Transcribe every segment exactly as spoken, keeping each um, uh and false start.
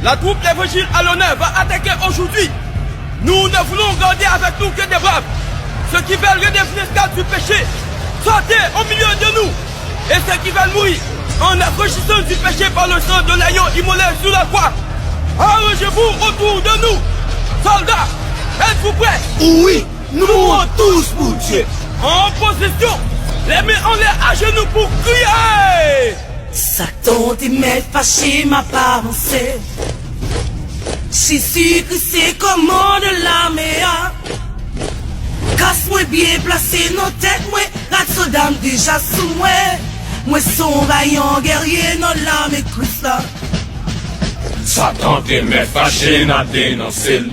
La troupe L'Évangile à l'honneur va attaquer aujourd'hui. Nous ne voulons garder avec nous que des braves, ceux qui veulent redevenir esclaves du péché. Sortez au milieu de nous. Et ceux qui veulent mourir en affranchissant du péché par le sang de l'agneau immolé sur la croix. Arrangez-vous autour de nous. Soldats, êtes-vous prêts ? Oui, nous mourrons tous pour Dieu. En position, les mains en l'air, à genoux pour crier. Satan te mèt fache, m ap avanse. Jezi Kris se kòmandan lame a. Kas mwen byen plase nan tèt mwen, rad sòlda m deja sou mwen. Mwen se yon vayan gèrye nan lame Kris la. Satan te mèt fache, n a denonse l.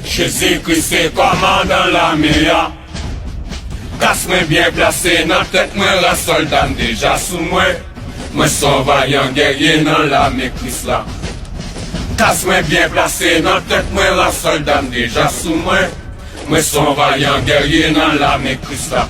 Jezi Kris se kòmandan lame a. Kas mwen byen plase nan tèt mwen, rad sòlda m deja sou mwen. Mwen se yon vayan gèrye nan lame Kris la. Kas mwen byen plase nan tèt mwen, rad sòlda m deja sou mwen. Mwen se yon vayan gèrye nan lame Kris la.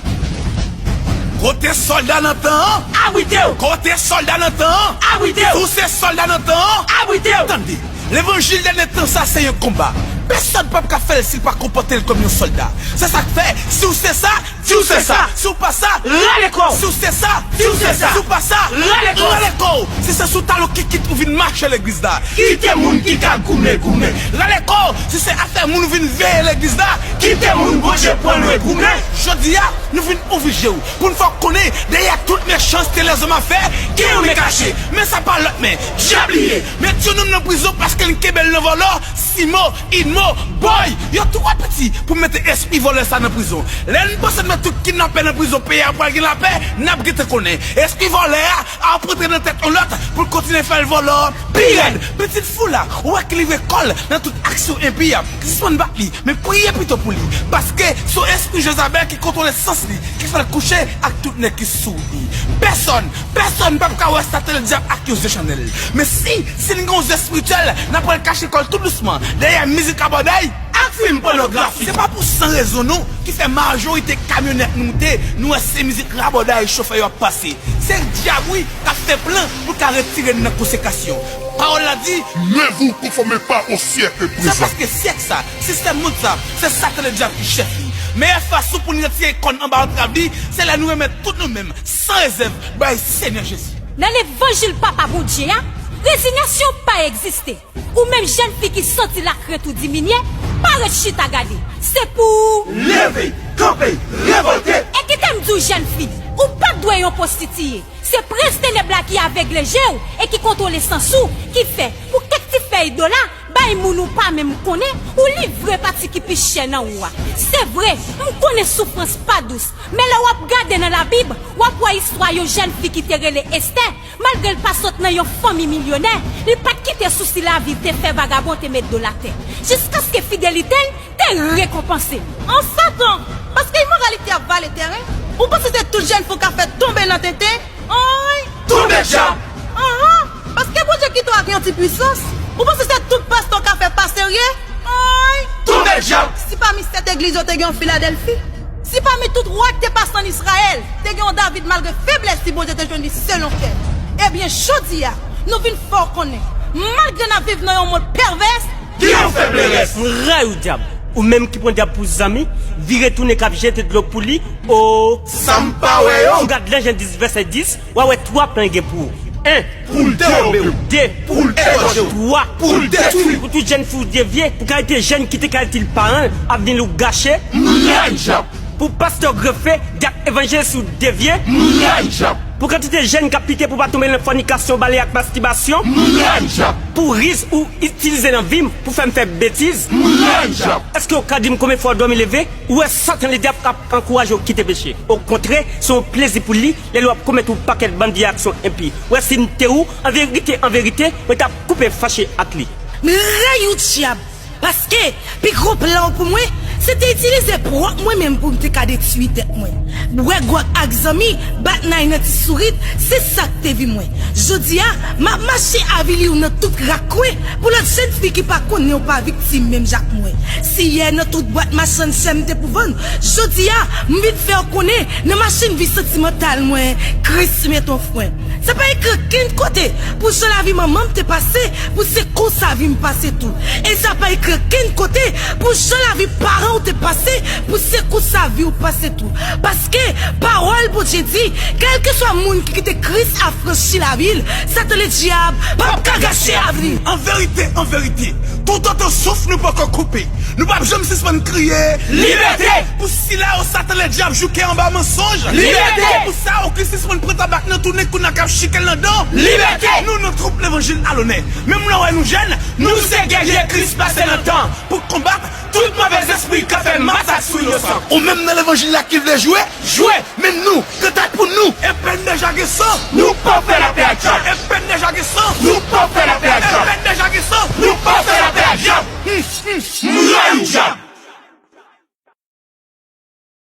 Kote sòlda nan tan an? Abrite w! Kote sòlda nan tan an? Abrite w! Si w se sòlda nan tan an? Abrite w! Tande, levanjil dènye tan sa se yon konba. Pèsòn p ap ka fè l si l pa konpòte l kòm yon sòlda. Se sa k fè, si w se sa, di w se sa. Si w pa sa, rale kò w. Si w se sa, di w se sa. Si w pa sa, rale kò w. Rale kò w. Si se sou talon kikit ou vin mache legliz la, kite moun ki ka goumen goumen. Rale kò w. Si se afè moun ou vin veye legliz la, kite moun Bondye pran lwen goumen. Jodi a, nou vin ouvri je w pou n fè w konnen dèyè tout mechanste lèzòm ap fè, gen yon men kache. Men sa pa lòt men dyab li ye. Met yon nonm nan prizon paske l kenbe l nan vòlò. Simo, Inmo, Bòy, yo twò piti pou mete espri vòlè sa nan prizon. Lè n panse n met tout kidnapè nan prizon, peyi a pral gen lapè, n ap gentan konnen. Espri vòlè a ap rantre nan tèt yon lòt pou l kontinye fè l vòlò pi rèd. Pitit fou la, ou wè ki livre kò l nan tout aksyon enpi a, sispann bat li, men priye pito pou li. Paske se yon espri Jezabèl ki kontwole sans li, ki fè l kouche ak tout nèg ki sou li. Pèsòn, pèsòn p ap ka wè Satan Ledyab ak yon zye chanèl. Men si, si n gen yon zye espirityèl, n ap pral kache kò l tou dousman dèyè mizik rabòday ak fim pònografi. Se pa pou san rezon non ki fè majorite kamyonèt nou moute, nou wè se mizik rabòday chofè yo ap pase. Se dyab wi k ap fè plan pou l ka retire n nan konsekrasyon. Pawòl la di, Ne vous conformez pas au siècle présent. Se paske syèk sa, sistèm mond sa, se Satan Ledyab ki chèf li. Meyè fason pou n retire kò n anba antrav li, se lè nou remèt tout nou menm, san rezèv, bay Senyè Jezi. Nan levanjil Papa Bondye a, rezinyasyon pa egziste. Ou menm jèn fi ki santi lakrent ou diminye, pa ret chita gade. Se pou w leve, kanpe, revòlte. E kite m di w, jèn fi, ou pa t dwe yon pwostitiye. Se prens tenèb la ki avegle je w e ki kontwole sans ou ki fè, pou kèk ti fèy dola, bay moun ou pa menm konnen, ou livre pati ki pi chè nan ou a. Se vre, m konnen soufrans pa dous, men lè w ap gade nan Labib, w ap wè istwa yon jèn fi ki te rele Estè. Malgre l pa sot nan yon fanmi milyonè, li pa t kite sousi lavi te fè vagabon te met do l atè, jiskaske fidelite l te rekonpanse. An Satan! Paske imoralite ap vale teren, ou panse se tout jèn fi w ka fè tonbe nan tenten? Anyn! Tonbe dyab! Anhan! Paske Bondye kite w ak yon ti pwisans, ou panse se tout pastè w ka fè pa serye? Anyn! Tonbe dyab! Si pami sèt egliz yo te gen yon Filadèlfi, si pami tout wa k te pase ann Izrayèl, te gen yon David malgre feblès li, Bondye te jwenn li selon kè l. Ebyen, jodi a, nou vin fè w konnen, malgre n ap viv nan yon mond pèvès, gen yon fèblès. M rayi w, dyab. Ou menm ki pran dyab pou zanmi, vire tounen k ap jete dlo pou li, o. Sa m pa wè yo. Si w gad Jan dis vèsè dis, w a wè twa plan l gen pou ou. En. Pou l dewobe w. De. Pou l egòje w. Twa. Pou l detwi w. Pou tout jèn fi w devye, pou kalite jèn ki te ka itil paran l ap vin ou gache. M rayi dyab. Pou pastè w grefe, dyak evanjelis ou devye. M rayi dyab. Pou kantite jèn k ap pite pou pa tonbe nan fònikasyon, bale ak mastibasyon. M rayi dyab. Pou riz ou itilize nan vi m pou fè m fè betiz. M rayi dyab. Èske w ka di m konbyen fwa w dòmi leve? Ou wè Satan Ledyab k ap ankouraje w kite peche. Okontrè, se yon plezi pou li lè l wè w ap komèt yon pakèt bann vye aksyon enpi. Ou wè, si m te ou, an verite, an verite, mwen t ap koupe fache ak li. M rayi w, dyab! Paske, pi gwo plan w pou mwen, se te itilize pwòp mwen menm pou m te ka detwi tèt mwen. Bwè gwòg ak zanmi, bat nay nan ti sourit, se sa k te vi mwen. Jodi a, m ap mache avili w nan tout rak kwen pou lòt jèn fi ki pa konnen w pa viktim menm jan ak mwen. Si yè nan tout bwat machann chè m te pou vann, jodi a, m vin fè w konnen nan machin vi santimantal mwen, Kris met yon fren. Sa pa ekri okenn kote pou jan lavi manman m te pase, pou se konsa vi m pase tou. E sa pa ekri okenn kote pou jan lavi paran w te pase, pou se konsa vi w pase tou. Paske pawòl Bondye di, kèlkeswa moun ki kite Kris afranchi lavi l, Satan Ledyab p ap ka gache avni. An verite, an verite, toutotan souf nou poko koupe, nou p ap janm sispann kriye libète! Pou sila yo Satan Ledyab jouke anba mansonj, libète! Pou sa yo ki sispann pran tabak nan tounen kounye a k ap chike l nan dan, libète! Nou nan twoup Levanjil Alonè. Menm lè w wè nou jèn, nou se gèlye Kris plase nan tan pou konbat tout move lespri k ap fè masak sou inosan. Ou menm nan Levanjil la ki vle jwe, jwe! Men nou, kantat pou nou! E pèn deja gen san, nou p ap fè lapè ak dyab! E pèn deja gen san, nou p ap fè lapè ak dyab! E pèn deja gen san, nou p ap fè lapè ak dyab! M rayi dyab!